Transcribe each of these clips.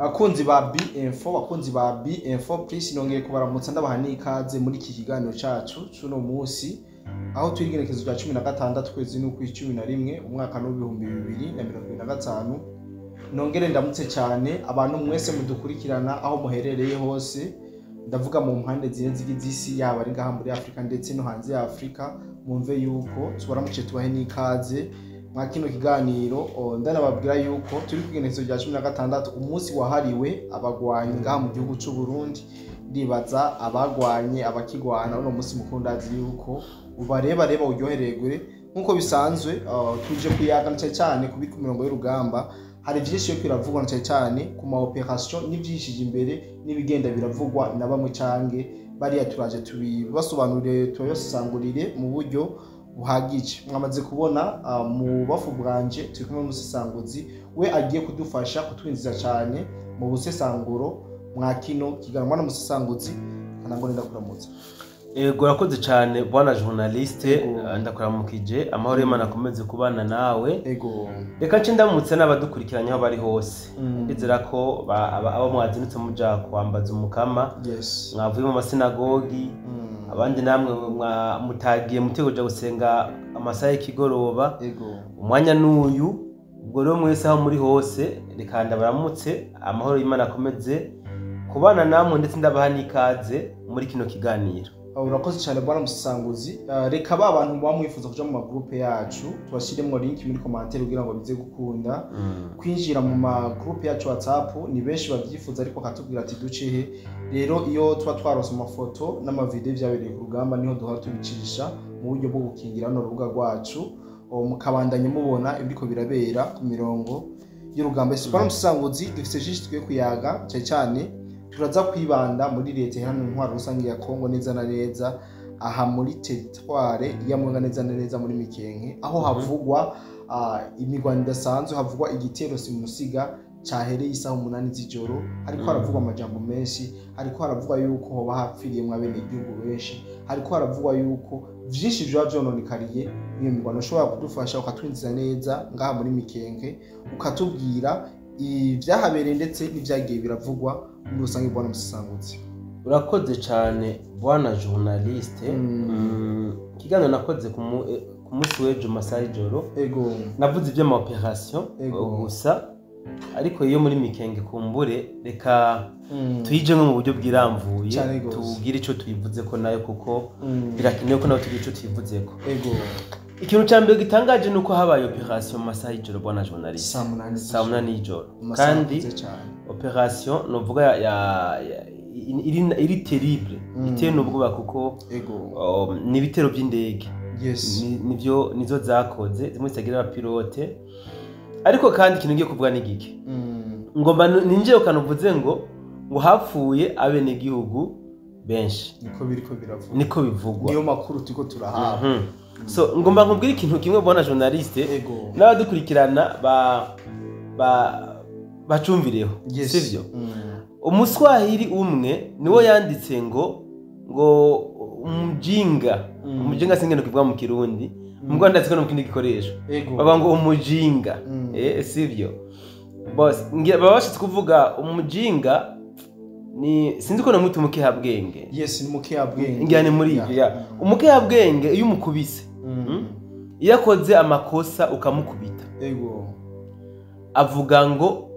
Bakunzi ba B-Info, bakunzi ba B-Info Plus, nongeye kubaramutsa, ndabaha n'ikaze muri iki kiganiro cacu cuno munsi, aho turi igenekerezo rya 16 kwezi n'ukwi 11, umwaka w'2025. Nongere ndamutse cyane abantu mwese mudukurikirana aho muherereye hose, ndavuga mu mpande zine zigize isi, yaba ari ngaha muri Afurika ndetse no hanze ya Afurika. Mwumve yuko tubaramutse, tubahe n'ikaze mwa kino kiganiro. Ndanababwira yuko turi ku igenekerezo rya 16, umunsi wahariwe abagwanyi ngaha mu gihugu c'u Burundi. Ndibaza abagwanye, abakigwana, uno munsi mukuru ndazi yuko ubareba reba uryohererwe nk'uko bisanzwe. Tuje kuyaga na cyane cyane kubika imirongo y'urugamba. Hari vyinshi yo biravugwa na cyane cyane ku ma opération n'ivyishije imbere n'ibigenda biravugwa na bamwe canke bariya. Turaje tubibasobanurire, tubibasangurire mu buryo buhagije. Mwamaze kubona mu bafu bwanje turi kumwe n'umusesanguzi, we agiye kudufasha kutwinjiza cyane mu busesanguro mwa kino kiganiro. Mwana musesanguzi, kanangone, ndakuramutsa. Ego, urakoze cyane bwana journaliste. Ego. Ndakuramukije, amahoro y'Imana akomeze kubana nawe. Ego. Reka nce ndamutse n'abadukurikiranye aho bari hose. Ndizera ko abo mwazindutse muja kwambaza Umukama, mwavuye mu masinagogi, abandi namwe mutagiye muteguja gusenga amasaha y'ikigoroba, umwanya n'uyu. Ubwo rero mwese aho muri hose, reka ndabaramutse, amahoro y'Imana akomeze kubana namwe, ndetse ndabaha n'ikaze muri kino kiganiro. Urakoze cyane bwana musesanguzi. Reka ba bantu muba mwifuza kuja mu magroupe yacu, tubashiremwo link muri commentaire kugira ngo bize gukunda kwinjira mu magroupe yacu WhatsApp. Ni benshi babyifuza ariko akatubwira ati duce he? Rero iyo tuba twaronse amafoto n'amavideo vyabereye ku rugamba, niho duhora tubicisha mu buryo bwo gukingira runo rubuga rwacu. Mukabandanya mubona ibiriko birabera ku mirongo y'urugamba. Bwana musesanguzi, dufise vyinshi tugiye kuyaga. Cyane cyane turaza kwibanda muri Leta Iharanira Intwaro Rusange ya Kongo, neza na neza aha muri territoire ya Mwenga, neza na neza muri Mikenke, aho havugwa imigwano idasanzwe, havugwa igitero simusiga cahereye isaha 8 z'ijoro. Hariko haravugwa amajambo menshi, hariko haravugwa yuko hoba hapfiriyemwo abenegihugu benshi, hariko haravugwa yuko vyinshi vyoba vyononekariye n'iyo migwano. Ushobora kudufasha ukatwinjiza neza ngaha muri Mikenke, ukatubwira ivyahabereye ndetse n'ivyagiye biravugwa muri rusange, bwana musesanguzi? Urakoze cyane bwana journaliste. Ikiganiro nakoze ku munsi w'ejo mu masaha y'ijoro, navuze iby'ama opération gusa, ariko iyo muri Mikenge kumbure reka tuyijemo mu buryo bwiramvuye, Cane gose. tubwire ico tuyivuze ko nayo, kuko birakenewe ko nawe tugira ico tuyivuzeko. Ikintu cya mbere gitangaje ni uko habaye opération mu masaha y'ijoro, bwana journaliste. Saa 8. Saa 8 y'ijoro. Mu masaha Kandi akuze cane. opération novuga ya iri terrible, iteye n'ubwoba, kuko ni ibitero by'indege. Nivyo nizo zakoze, zimwe zitagira abapilote. Ariko kandi ikintu ngiye kuvuga ni gike, ngomba ninjiye ukanuvuze ngo hapfuye abenegihugu benshi. Niko biriko biravugwa. Niko bivugwa. Niyo makuru turiko turahabwa. So ngomba nkubwire ikintu kimwe, bwana journaliste, n'abadukurikirana ba bacumvireho, sivyo? Umuswahili umwe niwo yanditse ngo umujinga, umujinga singene kuvuga mu Kirundi, mu Rwanda ko no mu kindi gikoresho baba ngo umujinga. Sivyo boss, baba bashatse kuvuga umujinga ni, sinzi ko namwita umukehabwenge. Yes, ni mukehabwenge. Ngira ni muri ibyo ya umukehabwenge. Iyo umukubise, iyo akoze amakosa ukamukubita, avuga ngo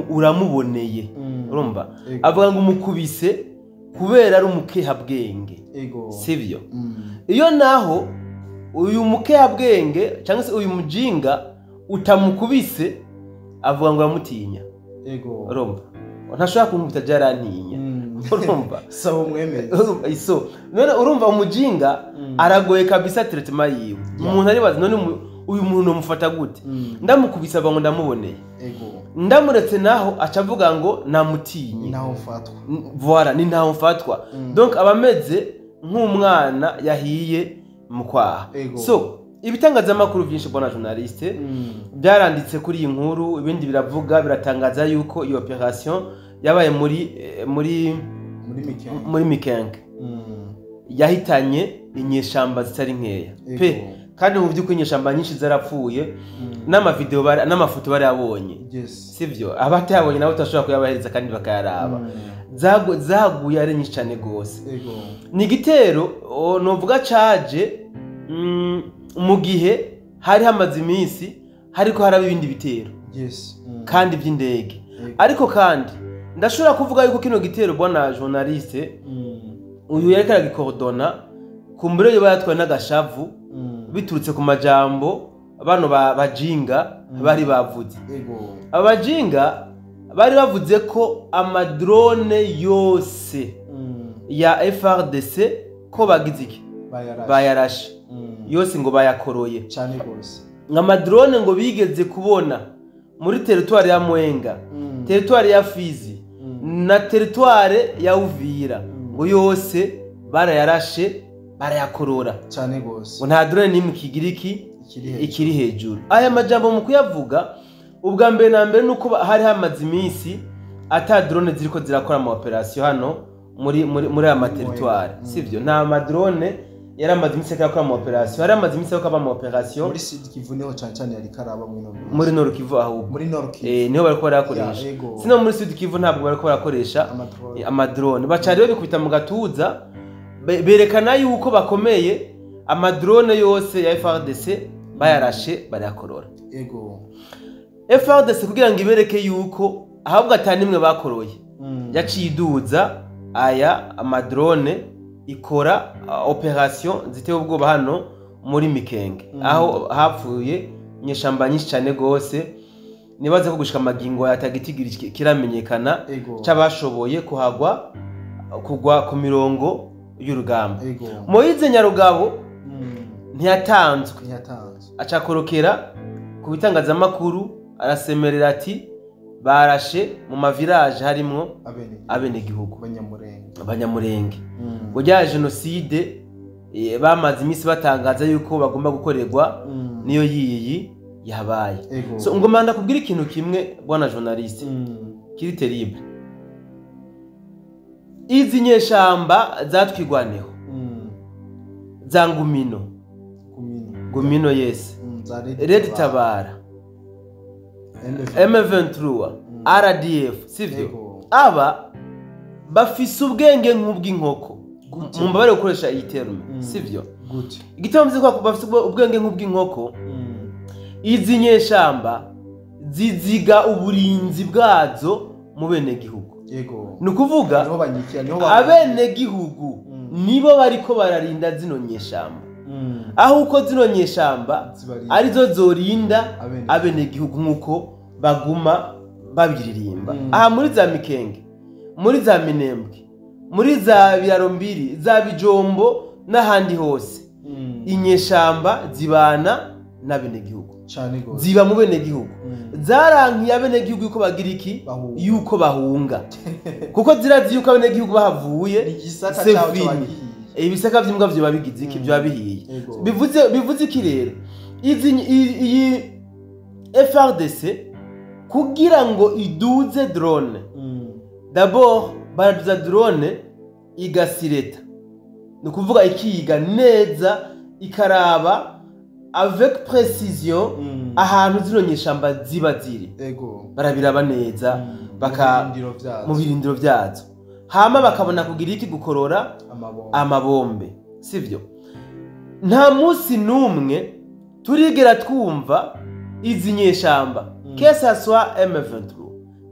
uramuboneye. Urumva? Avuga ngo umukubise kubera ari umukehabwenge. Sivyo? Iyo naho uyu mukehabwenge cyangwa se uyu mujinga utamukubise, avuga ngo uramutinya. Urumva, ntashobora kumukubita, byarantinya. Urumva? Saba umwemeze. Urumva? So none urumva umujinga aragoye kabisa traitement yiwe. Umuntu aribaza none uyu muntu nomufata gute? Ndamukubise avuga ngo ndamuboneye, ndamuretse naho aca avuga ngo namutinye. Naho mfatwa. Voilà, ni ntaho mfatwa. Donc aba ameze nk'umwana yahiye mu kwaha. So ibitangazamakuru byinshi, bwana journaliste, byaranditse kuri iyi nkuru, ibindi biravuga, biratangaza yuko iyo opération yabaye muri Muri Mikenke. Muri Mikenke, yahitanye inyeshamba zitari nkeya pe. Kandi mu by'ukuri inyeshamba nyinshi zarapfuye, n'amavideo n'amafoto barayabonye. Sivyo? Abatayabonye nabo tutashobora kuyabahereza kandi bakayaraba. Zaguye ari nyinshi cyane gose. Ni igitero novuga caje mu gihe hari hamaze iminsi hariko haraba ibindi bitero kandi by'indege. Ariko kandi ndashobora kuvuga yuko kino gitero, bwana journaliste, uyu yariko aragikordona kumbure yoba yatwaye n'agashavu biturutse ku majambo bano bajinga bari bavuze. Aba bajinga bari bavuze ko amadrone yose ya FARDC ko bagize iki? Bayarashe. Bayarashe. Yose ngo bayakoroye. Cyane gose. Amadrone ngo bigeze kubona muri territoire ya Mwenga, territoire ya Fizi na territoire ya Uvira, ngo yose barayarashe barayakorora. Cyane gose. Ngo nta drone n'imwe ikigira iki? Ikiri hejuru. Ikiri hejuru. Aya majambo mu kuyavuga ubwa mbere na mbere nuko hari hamaze iminsi ata drone ziriko zirakora ama operation hano muri aya materitware. Sivyo? Nta madrone yari amaze iminsi ariko arakora ama operation, hari amaze iminsi ariko aba ama operation muri Sud Kivu niho cyane cyane yari karaba muri no muri Nord Kivu ahubwo. Muri Nord Kivu. Niho bariko barakoresha. Ya, ego. Sino muri Sud Kivu ntabwo bariko barakoresha amadrone. Amadrone. Baca rero bikubita mu gatuza, berekana yuko bakomeye, amadrone yose ya FARDC bayarashe barayakorora. FARDC kugira ngo ibereke yuko ahubwo atanimwe bakoroye, yaciye iduza aya amadrone ikora operation ziteye ubwoba hano muri Mikenge, aho hapfuye inyeshamba nyinshi cyane gose. Nibaze ko gushika amagingo yatagitigiri kiramenyekana c'abashoboye kuhagwa, kugwa ku mirongo y'urugamba. Moyize Nyarugabo ntiyatanzwe. Ntiyatanzwe. Acakorokera ku bitangazamakuru arasemerera ati barashe mu mavirage harimwo abenegihugu, abenegihugu, abanyamurenge, abanyamurenge. Ngo rya jenoside bamaze iminsi batangaza yuko bagomba gukorerwa niyo yiyi yabaye. So ngoma ndakubwira ikintu kimwe, bwana journaliste, kiri terrible. Izi nyeshamba zatwigwaneho za Ngumino, Gumino, Gumino, yes, za Red Tabara, M23, RDF, sivyo? Ego. Aba bafise ubwenge nk'ubw'inkoko. Gute? Mumbabare gukoresha iyi terme, sivyo? Gute? Igituma mvuze ko bafise ubwenge nk'ubw'inkoko, izi nyeshamba ziziga uburinzi bwazo mu bene gihugu. Ni ukuvuga niho banyikira, niho abene gihugu nibo bariko bararinda zino nyeshamba, aho uko zino nyeshamba zibarinda arizo zorinda abene abene gihugu nk'uko baguma babiririmba. Aha muri za Mikenge, muri za Minembwe, muri za Biraro Mbiri, za Bijombo n'ahandi hose, inyeshamba zibana n'abenegihugu, cane gose, ziba mu benegihugu. Zarankiye abenegihugu yuko bagira iki? Bahunga. Yuko bahunga, kuko zirazi yuko abenegihugu bahavuye ni igisaka c'est cyaho fini. cyabagiye. Ibisaka vy'imbwa vyoba bigize iki? Vyoba bihiye. Bivuze iki rero? Iyi FARDC kugira ngo iduze drone, d'abord baraduza drone igasireta, ni ukuvuga ikiga neza, ikaraba avec précision ahantu zino nyeshamba ziba ziri. Barabiraba neza mu birindiro vyazo. Mu birindiro vyazo, hama bakabona kugira iki? Gukorora amabombe. Amabombe, sivyo? Nta munsi n'umwe turigera twumva izi nyeshamba, que ça soit M23,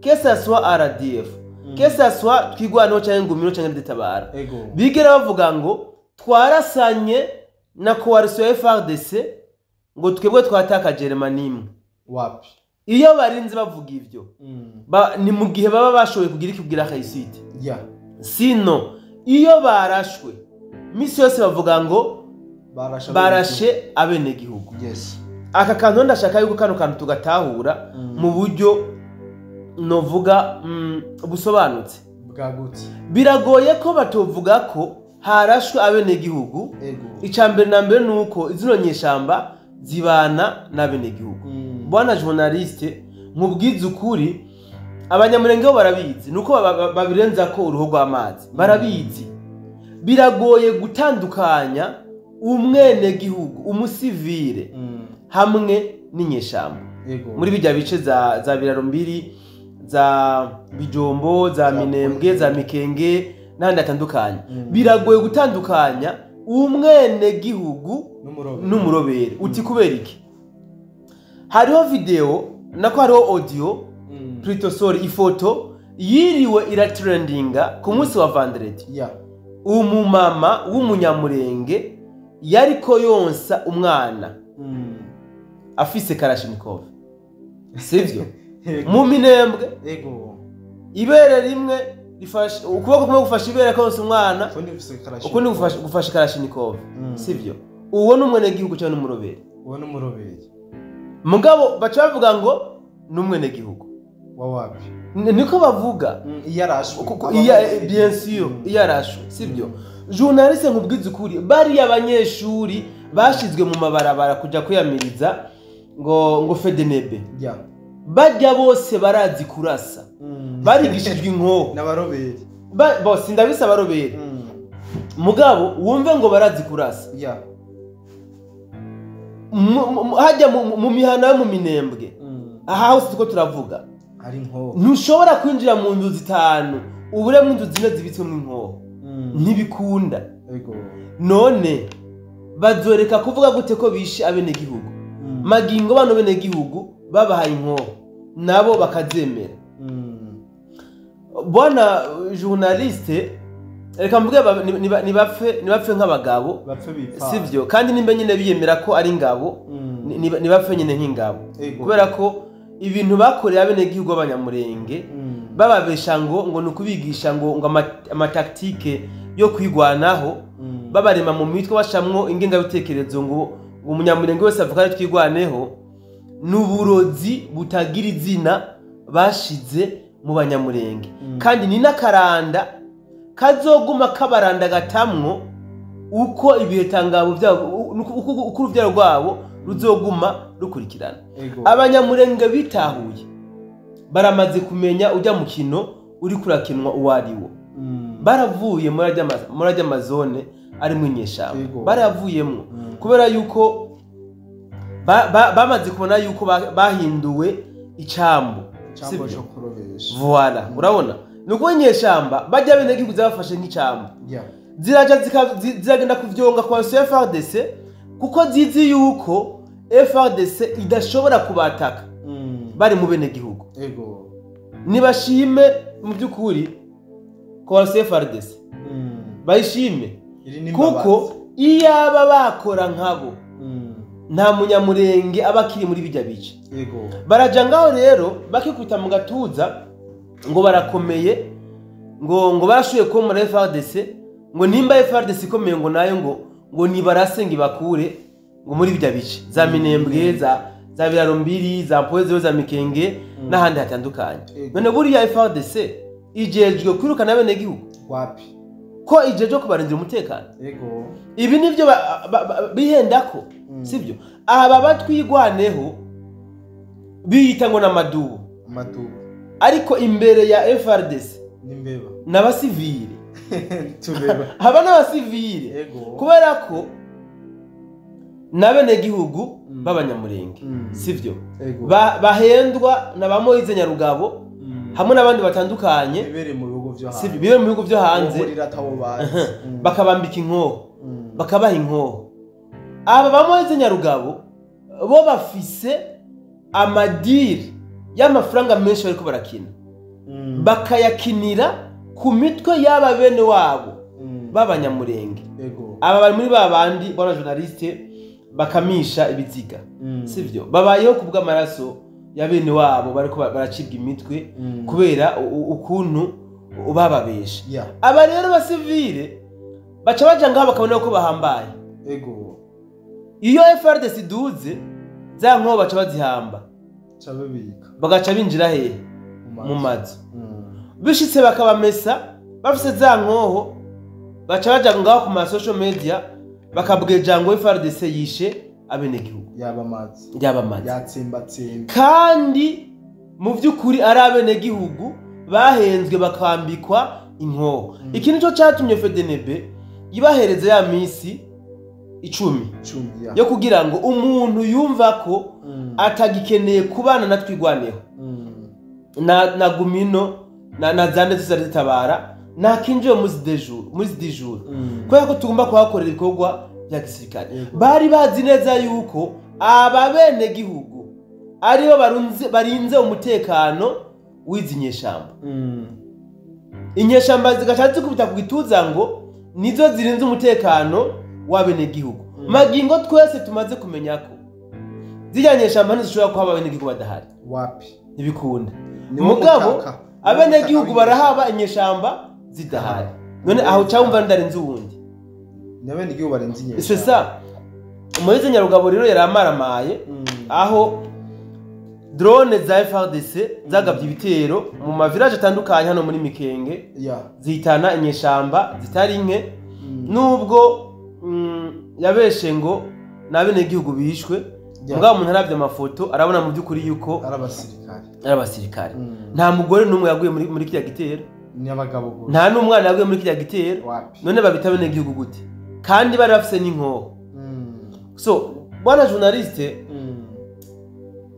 que ça soit RDF, que ça soit Twigwaneho canke Ngumino canke Nditabara, bigera bavuga ngo twarasanye na coalition ya FARDC, ngo twebwe twatakaje rema n'imwe. Wapi. Iyo barinze bavuga ivyo, ni mu gihe baba bashoboye kugira iki? Kugira réussite. Sino iyo barashwe misi yose bavuga ngo barashe, barashe abenegihugu. Aka kantu ndashaka yuko kano kantu tugatahura mu buryo novuga busobanutse, bwagutse. Biragoye ko batovuga ko harashwe abenegihugu. Icya mbere na mbere ni uko zino nyeshamba zibana n'abenegihugu. Bwana journaliste, nkubwize ukuri, abanyamurenge bo barabizi, nuko babirenza ko uruhu rw'amazi. Barabizi, biragoye gutandukanya. Umwenegihugu, umusivile, hamwe n'inyeshamba muri bijya bice za Biraro Mbiri, za Bijombo, za Minembwe, za Mikenge n'ahandi hatandukanye. Biragoye gutandukanya umwenegihugu n'umurobere. Uti kubera iki? Hariho video, nako hariho audio, plutôt, sorry, ifoto yiriwe iratrendinga ku munsi wa vendredi. Umumama w'Umunyamurenge yariko yonsa umwana afise Kalashnikov, sivyo? Mu Minembwe. Ibere rimwe rifashe, ukuboko kumwe gufasha ibere konsa umwana, ukundi gufasha Kalashnikov, sivyo? Uwo ni umwenegihugu cyangwa n'umurobere? Uwo ni umurobere. Mugabo baca bavuga ngo ni umwenegihugu. Wawapi? Niko bavuga. Iyo arashwe. Bien sûr, iyo arashwe, sivyo? Journaliste, nkubwiza ukuri, bariya abanyeshuri bashizwe mu mabarabara kuja kwiyamiriza ngo FDNB, bajya bose barazi kurasa, barigishijwe inkoho. N'abarobere. Bose ndabisa abarobere, mugabo wumve ngo barazi kurasa. Hajya mu mihana yo mu Minembwe, aha hose tuko turavuga, ntushobora kwinjira mu nzu zitanu ubure mu nzu zine zibitswemo inkoho, ntibikunda. None bazoreka kuvuga gute ko bishe abenegihugu? Magingo bano benegihugu babahaye inkoho nabo bakazemera. Bwana journaliste, reka mvuge, nibapfe nk'abagabo, sivyo? Kandi nimba nyine biyemera ko ari ingabo, nibapfe nyine nk'ingabo, kubera ko ibintu bakoreye abenegihugu b'Abanyamurenge, bababesha ngo ni ukubigisha ngo amatactique yo kwigwanaho, babarema mu mitwe, bashamwo ingengabitekerezo ngo Umunyamurenge wese avuga ari Twigwaneho, n'uburozi butagira izina bashize mu Banyamurenge. Kandi ni n'akaranda kazoguma kabaranda gatamwo uko ibihe tangabo byabo, uko urubyaro rwabo ruzoguma rukurikirana. Abanyamurenge bitahuye, baramaze kumenya ujya mukino uri kurakinwa uwo ari wo. Baravuye muri ajya amazone arimo inyeshamba, barayavuyemo kubera yuko bamaze kubona yuko bahinduwe icambo. Voilà, urabona nuko inyeshamba bajya bene gihugu zabafashe nk'icambo, ziraja ziragenda kuvyonga kwa FARDC, kuko zizi yuko FARDC idashobora kubataka bari mu bene gihugu. Nibashime mu by'ukuri kwa FARDC, bayishime, kuko iyaba bakora nkabo nta Munyamurenge aba akiri muri bijya bice. Baraja ngaho rero bakikubita mu gatuza ngo barakomeye, ngo barashuye ko muri FARDC, ngo nimba FARDC ikomeye, ngo nayo ngo nibarase ngo ibakure ngo muri bijya bice za Minembwe, za Biraro Mbiri, za Mpoze, za Mikenge n'ahandi hatandukanye. None buriya FARDC ijejwe kwirukana bene gihugu? Wapi? Ko ijejwe kubarindira umutekano? Ibi nivyo bihendako, sivyo? Aba batwigwaneho biyita ngo n'amadubu, ariko imbere ya FARDC n'imbeba n'abasivile. Aba n'abasivile, kubera ko n'abenegihugu b'Abanyamurenge, sivyo, bahendwa na ba Moise Nyarugabo hamwe n'abandi batandukanye bibere mu bihugu byo hanze, bibere mu bihugu byo hanze, bakabambika inkoho, bakabaha inkoho. Aba ba Moise Nyarugabo bo bafise amadiri y'amafaranga menshi bariko barakina, bakayakinira ku mitwe y'aba bene wabo b'Abanyamurenge. Aba bari muri ba bandi bwana journaliste bakamisha ibiziga, sivyo? Babayeho kubw'amaraso ya bene wabo bariko baracibwa imitwe kubera ukuntu bababesha. Aba rero basivile baca baja ngaho bakabona ko bahambaye. Iyo FARDC iduze za nkoho baca bazihamba, bagaca binjira hehe? Mu mazu. Bishitse bakabamesa bafise za nkoho, baca baja ngaho ku ma social media bakabweja ngo FARDC yishe abenegihugu, yabamaze, yatsimbatsimba. Kandi mu by'ukuri ari abenegihugu bahenzwe bakambikwa inkoho. Iki nico cyatumye FDNB ibahereza ya misi 10 yo kugira ngo umuntu yumva ko atagikeneye kubana na Twigwaneho na Gumino na zande zitabara nakinjiye muri dijuru kubera ko tugomba kuhakorera ibikorwa bya gisirikare. Bari bazi neza yuko aba bene gihugu aribo barinze umutekano w'izi nyeshamba. Inyeshamba zigaca zikubita ku gituza ngo nizo zirinze umutekano w'abene gihugu. Magingo twese tumaze kumenya ko ziriya nyeshamba ntizishobora kuhaba abene gihugu badahari. Wapi? Ntibikunda. Mugabo abene gihugu barahaba inyeshamba zidahari. None aho cyumva ndarenze uwundi. Nabene gihugu barenze inyeshamba. C'est ça. Moise Nyarugabo rero yaramaramaye aho drone za FARDC zagabye ibitero mu ma village atandukanye hano muri Mikenge, zihitana inyeshamba zitari nke, nubwo yabeshe ngo nabene gihugu bishwe. Mugabo umuntu aravye amafoto arabona mu byukuri yuko arabasirikare. Nta mugore numwe yaguye muri kiriya gitero, n'abagabo gusa. Nta n'umwana yaguye muri kiriya gitero. None babita bene gihugu gute kandi bari bafise n'inkoho? So bwana journaliste,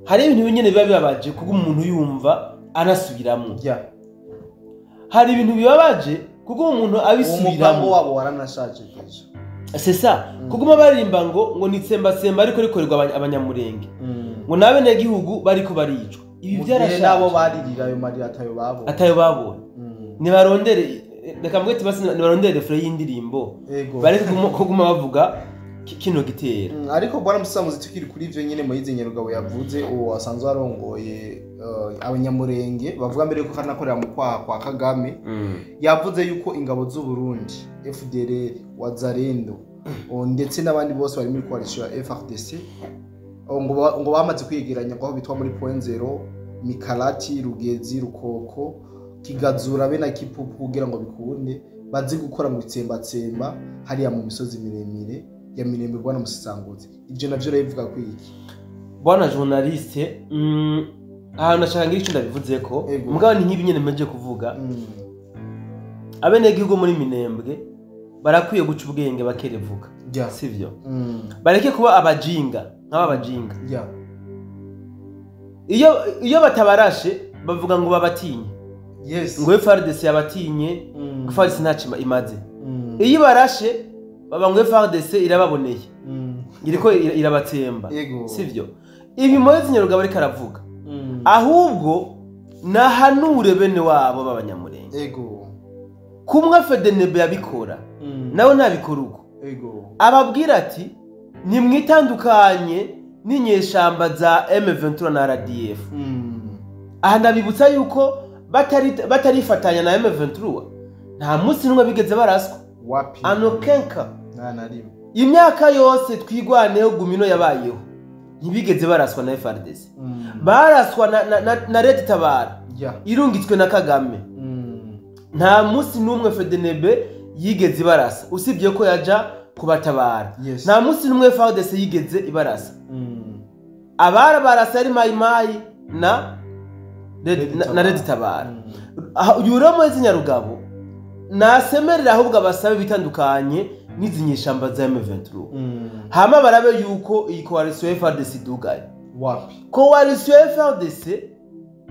hari ibintu binyene biba bibabaje kuko umuntu yumva anasubiramo. Hari ibintu bibabaje kuko umuntu abisubiramo. Umupango wabo waranashaje deja. C'est ça. Kuguma baririmba ngo nitsemba semba ariko rikorerwa abanyamurenge. Ngo nabene gihugu bariko baricwa. Ibi byarashaje. Nabo baririra ayo marira atayo babonye. Nibarondere reka mvuge ati basi nibarondere refrain y'indirimbo. Bareke kuguma bavuga kino gitero. Ariko bwana Musamuzi tukiri kuri ivyo nyene Moise Nyarugabo yavuze, uwo asanzwe arongoye abanyamurenge bavuga mbere ko kanakorera mu kwaha kwa Kagame, yavuze yuko ingabo z'u Burundi, FDLR, Wazalendo ndetse n'abandi bose bari muri coalition ya FARDC ngo bamaze kwiyegeranya aho bitwa muri Point Zero, Mikalati, Rugezi, Rukoko, Kigazura be na Kipupu kugira ngo bikunde bazi gukora mu itsembatsemba hariya mu misozi miremire ya Mirembe. Bwana Musanguzi, ivyo navyo rabivuga ko iki? Bwana journaliste, ahantu nashaka ngira ico ndabivuze ko mugabo ni nk'ibi nyene meje kuvuga. Abene gihugu muri Minembwe barakwiye guca ubwenge bakerevuka, sivyo? Bareke kuba abajinga nk'aba bajinga. Iyo batabarashe bavuga ngo babatinye. Ngo FARDC yabatinye, ngo FARDC ntacyo imaze. Iyo barashe baba ngo FARDC irababoneye, iriko irabatsemba, sivyo? Ibi Moise Nyarugabo ariko aravuga, ahubwo nahanure bene wabo b'abanyamurenge. Kumwe FDNB yabikora, nawe nabikora uko. Ababwira ati nimwitandukanye n'inyeshamba za M23 na RDF. Aha ndabibutsa yuko batarifatanya na M23 nta munsi n'umwe bigeze baraswa. Wapi? Anokenka. Nta rimwe. Imyaka yose Twigwaneho Gumino yabayeho ntibigeze baraswa na FARDC. Baraswa na Red Tabara irungitswe na Kagame. Nta munsi n'umwe FDNB yigeze ibarasa usibye ko yaja kubatabara. Nta munsi n'umwe FARDC yigeze ibarasa. Abara barasa ari Mai Mai na Red Tabara. Uyu Moise Nyarugabo nasemerera ahubwo abasabe bitandukanye n'izi nyeshamba za M23. Hama barabe yuko iyi coalition FARDC idugaye. Wapi? Coalition FARDC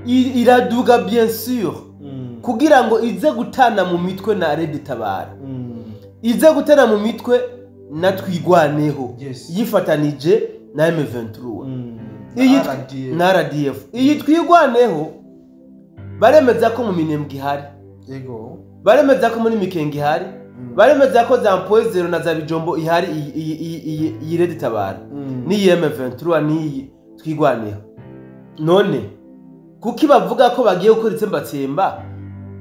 iraduga bien sûr, kugira ngo ize gutana mu mitwe na Red Tabara. Ize gutana mu mitwe na Twigwaneho. Yifatanije na M23. Iyi na RDF. Iyi Twigwaneho baremeza ko mu Minembwe ihari. Baremeza ko muri Mikenge ihari. Baremeza ko za Point Zero na za Bijombo ihari iyi Red Tabara. Ni M23 ni Twigwaneho. None kuki bavuga ko bagiye gukora itsembatsemba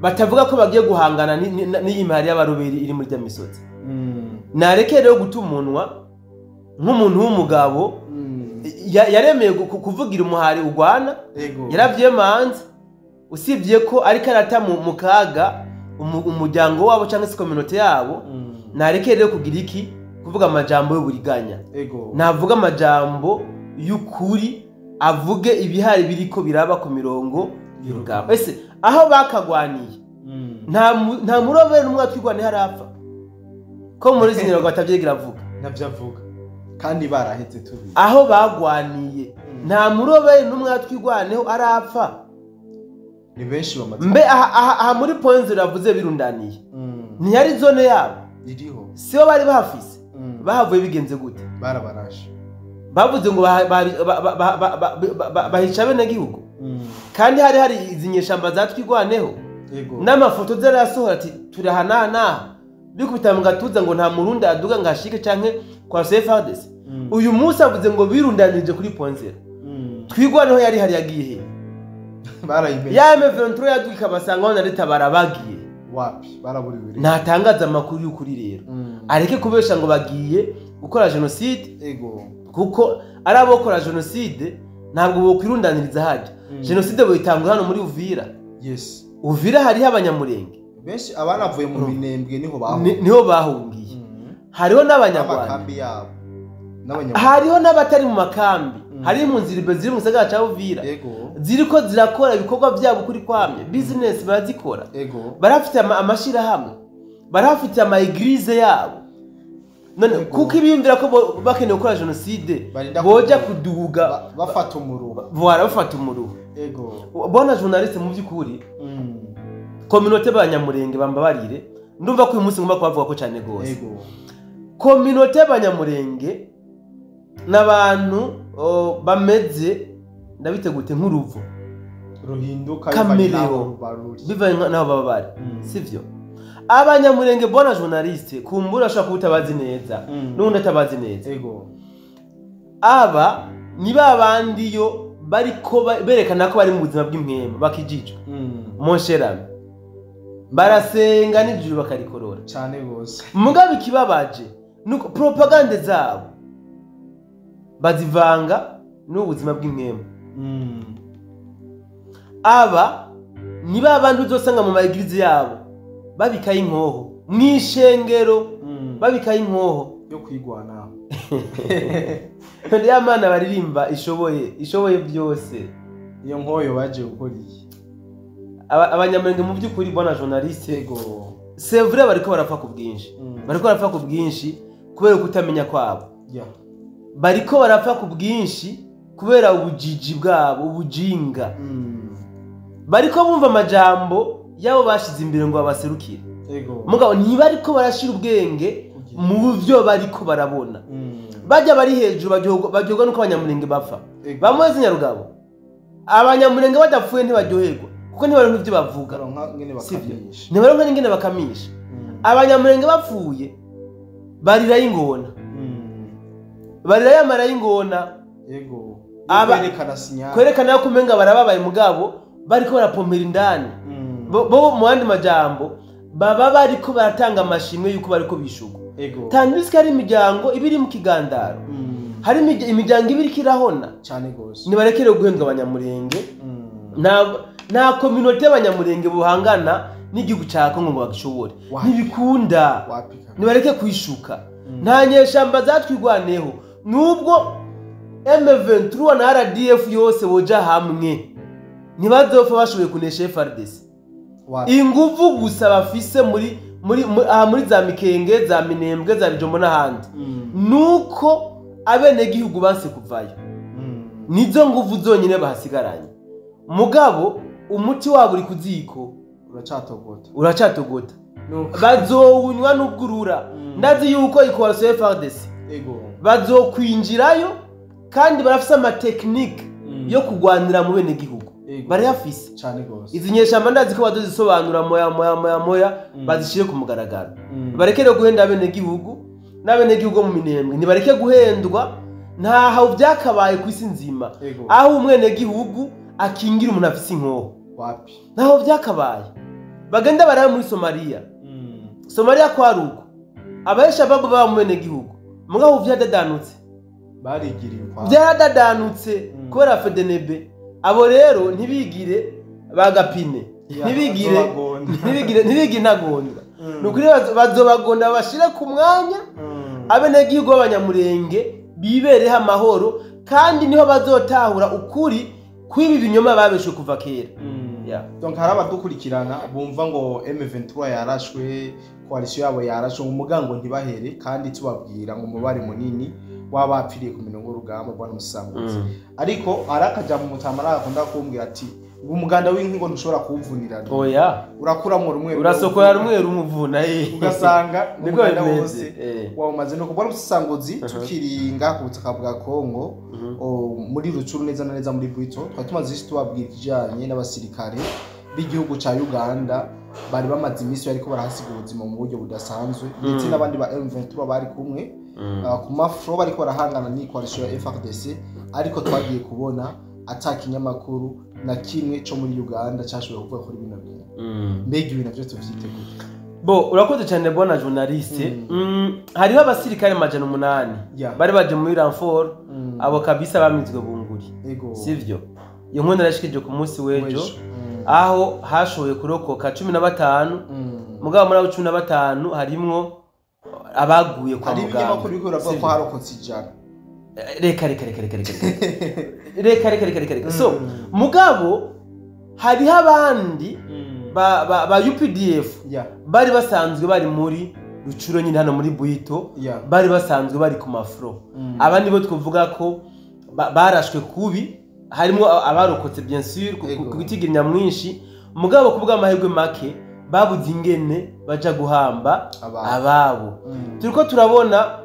batavuga ko bagiye guhangana n'iyi mihari y'abaroberi iri muri rya misozi? Nareke rero guta umunwa nk'umuntu w'umugabo yaremeye kuvugira umuhari ugwana, yaravyemanze usibye ko ariko arata mu kaga umuryango wabo cyangwa se community yabo. Nareke rero kugira iki kuvuga amajambo y'uburiganya. Navuga amajambo y'ukuri, avuge ibihari biriko biraba ku mirongo y'urugamba. Ese aho bakagwaniye nta murobere n'umwe Twigwaneho arapfa ko muri Nyarugabo batavyigira avuga. Navyo avuga kandi baraheze tubi aho bagwaniye. Nta murobere n'umwe atwigwaneho arapfa. Ni benshi bamaze. Mbe aha muri Point Zero avuze birundaniye. Ntiyari zone yabo. Iriho. Sibo bari bahafise. Bahavuye bigenze gute? Barabarashe. Bavuze ngo bahica bene gihugu. Kandi hari izi nyeshamba zatwigwaneho. N'amafoto zarasohora ati turahanana. Bikubita mu gatuza ngo nta murundi aduga ngashike canke kwa CFARDC. Uyu munsi avuze ngo birundanije kuri Point Zero. Twigwaneho yari hari yagiye he? Barayimenye. Ya M23 yaduka basanga wana leta barabagiye. Wapi baraburiwe. Ntatangaza amakuru y'ukuri rero. Areke kubesha ngo bagiye gukora genocide. Ego. Kuko arabokora genocide ntabwo bokwirundaniriza haje. Genocide boyitangwa hano muri Uvira. Yes. Uvira hariho abanyamurenge. Benshi abanavuye mu Minembwe niho bahungiye. Niho bahungiye. Hariho n'abanyarwanda. Amakambi yabo. N'abanyarwanda. Hariho n'abatari mu makambi. Hari impunzi ziri mu gisagara ca Uvira. Ziriko zirakora ibikorwa byabo kuri kwamye. Business barazikora. Barafite amashira hamwe. Barafite ama eglise yabo. None kuko ibiyumvira ko bakeneye gukora genocide boja kuduga bafata umuruho. Voilà, bafata umuruho. Ego. Bona journaliste mu byukuri. Communauté b'abanyamurenge bambabarire. Ndumva ko uyu munsi ngomba kubavuga ko cyane gose. Ego. Communauté b'abanyamurenge n'abantu bameze ndabitegute nk'uruvo ruhinduka bivanye naho baba bari. Sivyo? Abanyamurenge bona journaliste kumbura ashaka kubutabazi neza n'undi atabazi neza. Ego. Aba ni babandi yo bariko berekana ko bari mu buzima bw'impwemu bakijijwe. Mon cher ami, barasenga n'ijuru bakarikorora cyane gose. Mugabe ikibabaje nuko propagande zabo bazivanga n'ubuzima bw'impwemu. Aba ni babandi uzosanga mu maegirize yabo babikaye inkoho mwishengero, babikaye inkoho yo kwigwana. None ya mana baririmba ishoboye byose. Iyo nkoyo baje gukora iki? Abanyamurenge mu byukuri bona journaliste. Ego. C'est vrai bariko barapfa ku bwinshi. Bariko barapfa ku bwinshi kubera kutamenya kwabo. Bariko barapfa ku bwinshi kubera ubujiji bwabo, ubujinga. Bariko bumva amajambo yabo bashize imbere ngo babaserukire. Ego. Mugabo ntibariko barashira ubwenge mu byo bariko barabona. Bajya bari hejuru baryoherwa nuko abanyamurenge bapfa. Bamwe Nyarugabo. Abanyamurenge badapfuye ntibaryoherwa kuko ntibaronka ivyo bavuga. Ntibaronka n'ingene bakamisha. Abanyamurenge bapfuye barira y'ingona. Barira y'amara y'ingona. Ego. Kwerekana sinyal. Kwerekana ko umenga barababaye mugabo bariko barapompera indani. Bo mu yandi majambo baba bariko baratanga amashimwe yuko bariko bishugwa. Tandisi hari imiryango ibiri mu kigandaro. Hari imiryango ibiri kirahona. Cyane gose. Nibarekere guhendwa abanyamurenge. Nta communauté y'abanyamurenge buhangana n'igihugu ca Kongo ngo bagishobore. Ntibikunda. Nibareke kwishuka. Nta nyeshamba zatwigwaneho. Nubwo M23 na RDF yose boja hamwe ntibazopfa bashoboye kunesha FARDC. Inguvu gusa bafise muri za Mikenge, za Minembwe, za Bijombo n'ahandi. Nuko abene gihugu banse kuvayo. Nizo nguvu zonyine bahasigaranye. Mugabo umuti wabo uri kuziko uracatogota. Bazowunywa n'ubwurura. Ndazi yuko ikoalition FARDC. Ego. Bazokwinjirayo kandi barafise ama technique yo kugwanira mu bene gihugu. Barayafise cyane gose. Izi nyeshamba ndazi ko bazozisobanura moya moya moya moya bazishire ku mugaragaro. Barekere guhenda bene gihugu n'abene gihugu mu Minembwe. Ntibareke guhendwa ntaho byakabaye ku isi nzima. Aho umwene gihugu akingira umuntu afise inkoho. Wapi? Ntaho byakabaye. Bagenda baraye muri Somalia. Somalia kwa ruko. Abaisha babo baba mu bene gihugu. Mugabo vyadadanutse. Barigiriye kwa. Byadadanutse kubera FDNB. Abo rero ntibigire bagapine. Ntibigire intagondwa. Nukuri bazobagonda bashire ku mwanya abenegihugu b'abanyamurenge bibereho amahoro kandi niho bazotahura ukuri kwibi binyoma babeshwe kuva kera. Yeah. Donc hari abadukurikirana bumva ngo M23 yarashwe, coalition yabo yarashwe, umugango ntibahere, kandi tubabwira ngo umubare munini wabapfiriye ku mirongo y'urugamba, bwana Musanguzi. Ariko arakaja mu mutamara akunda kumbwira ati ngo umuganda w'inkingo ntushobora kuwuvunira. Oya. Urakuramwo rumwe rumwe. Urasokora rumwe rumwe uvuna. Ugasanga Niko umuganda bimeze. wose wawumaze. Nuko bwana Musanguzi, tukiringa ku butaka bwa Kongo, muri Rucuru neza na neza muri Bwito, twari tumaze isi tubabwira ikijanye n'abasirikare b'igihugu ca Uganda bari bamaze iminsi bariko barahasiga ubuzima mu buryo budasanzwe, ndetse n'abandi ba M23 bari kumwe ku mafro bariko barahangana n'iyi coalition ya FARDC. Ariko twagiye kubona ata kinyamakuru na kimwe co muri Uganda cashoboye kuvuga kuri bino bintu. Mbega ibintu navyo tuvyiteguye? Bo, urakoze cyane bwana journaliste. Hariho abasirikare 800 bari baje muri renfort. Abo kabisa bamizwe bunguri. Sivyo? Iyo nkuru narashikije ku munsi w'ejo, W'ejo. Aho hashoboye kurokoka 15. Mugabo muri abo 15 harimwo abaguye kwa Hari muganga. ibinyamakuru biriko biravuga ko Sivyo? harokotse 100. Reka reka reka reka reka reka reka reka reka reka. So mugabo hariho abandi ba UPDF bari basanzwe bari muri Rucuro nyine hano muri Bwito, bari basanzwe bari ku mafro. Aba nibo twavuga ko barashwe kubi, harimo abarokotse bien sûr ku bitigiri nyamwinshi, mugabo ku bw'amahirwe make babuze ingene baja guhamba Ababo. ababo. Turiko turabona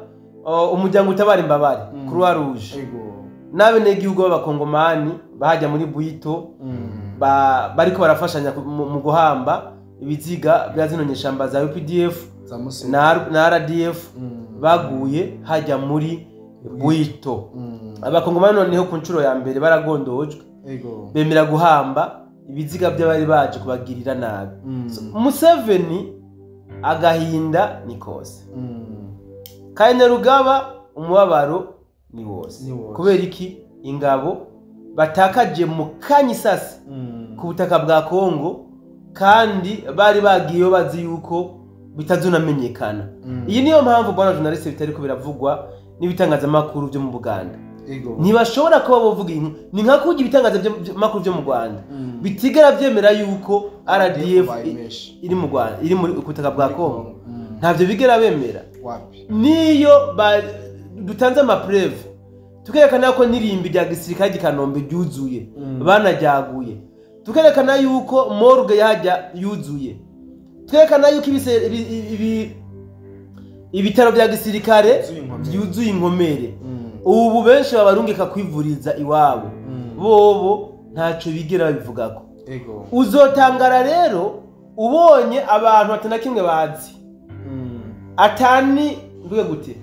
umuryango utabara imbabare, Croix Rouge, n'abenegihugu b'abakongomani bahajya muri Bwito, bariko barafashanya mu guhamba ibiziga bya zino nyeshamba za UPDF Za Museveni. na RDF baguye hajya muri Bwito. Abakongomani noneho ku nshuro ya mbere baragondojwe, bemera guhamba ibiziga by'abari baje kubagirira nabi. So, Museveni agahinda ni kose, Kainerugaba umubabaro ni wose. Ni wose. Kubera iki? Ingabo batakaje mu kanyisasi ku butaka bwa Kongo, kandi bari bagiyeyo bazi yuko bitazunamenyekana. Iyi niyo mpamvu, bwana journaliste, bitariko biravugwa n'ibitangazamakuru byo mu Buganda. Ntibashobora kuba bovuga inkuru. Ni nka kurya ibitangazamakuru byo mu Rwanda bitigera byemera yuko RDF Bayimeshe. iri mu Rwanda, iri muri ku butaka bwa Kongo. Ntabyo bigera bemera. Wapi. Niyo dutanze ama preuves tukerekana ko n'irimbi rya gisirikare ry'i Kanombe ryuzuye, banajyaguye, tukerekana yuko morgue yajya yuzuye, tukerekana yuko ibitaro bya gisirikare Byuzuye inkomere. byuzuye inkomere, ubu benshi babarungika kwivuriza iwabo, bobo ntaco bigera babivugako. Uzotangara rero ubonye abantu atana kimwe bazi, atani mvuge gute,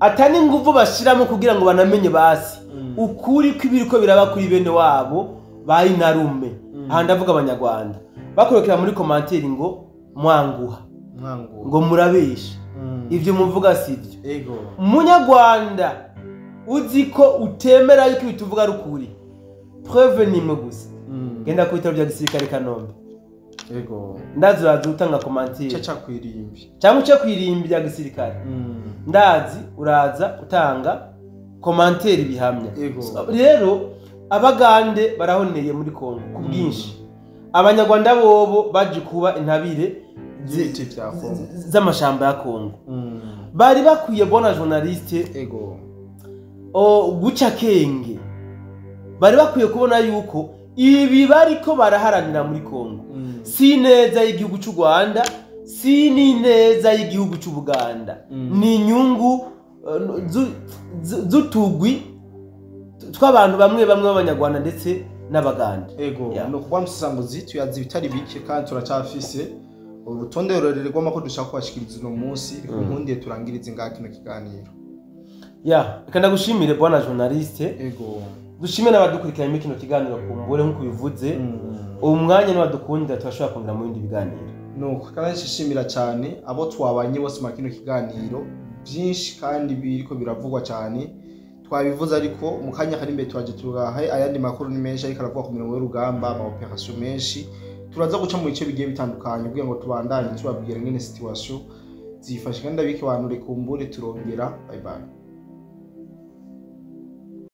atani nguvu bashiramo kugira ngo banamenye basi ukuri kw'ibiriko biraba kuri bene wabo bari narume. Aha ndavuga abanyarwanda bakorokera muri commentaire ngo mwanguha, Mwangu. ngo murabesha, ivyo muvuga sivyo. Munyarwanda uzi ko utemera yuko ibituvuga ari ukuri, preuve nimwe gusa: genda ku bitaro bya gisirikare Kanombe. Ndazi uraza utanga commentaire. Caca kwirimbi. Cyangwa uce kwirimbi rya gisirikare. Ndazi uraza utanga commentaire bihamya. So, rero abagande barahoneye muri Kongo ku bwinshi, abanyarwanda bobo baje kuba intabire Z'ibiti vya Kongo. z'amashamba ya Kongo. Bari bakwiye, bona journaliste, guca kenge. Bari bakwiye kubona yuko ibi bariko baraharanira muri Kongo si neza y'igihugu cy'u Rwanda, si n'ineza y'igihugu cy'u Buganda, ni inyungu z'utugwi tw'abantu bamwe bamwe b'abanyarwanda ndetse n'abaganda. Yeah. No kuba musanguzi tuyazi bitari bike, kandi turacyafise urutonde rurerure rw'amakuru dushaka kubashikiriza uno munsi. Reka nkundiye turangirize ngaha kino kiganiro. Ya, reka ndagushimire bwana journaliste. Dushime n'abadukurikiranye muri kino kiganiro. Kumbure nk'uko bivuze, uwo mwanya n'abadukundira turashobora kongera mu bindi biganiro. Nuko kandi nshishimira cyane abo twabanye bose muri kino kiganiro. Byinshi kandi biriko biravugwa cyane twabivuze, ariko mu kanya kari imbere turaje turahe ayandi makuru. Ni menshi ariko aravugwa ku mirongo y'urugamba, ama operation menshi. Turaza guca mu bice bigiye bitandukanye kugira ngo tubandanye tubabwira ngene situation zifashe, kandi ndabike abantu rekumbure turongera. Bye bye.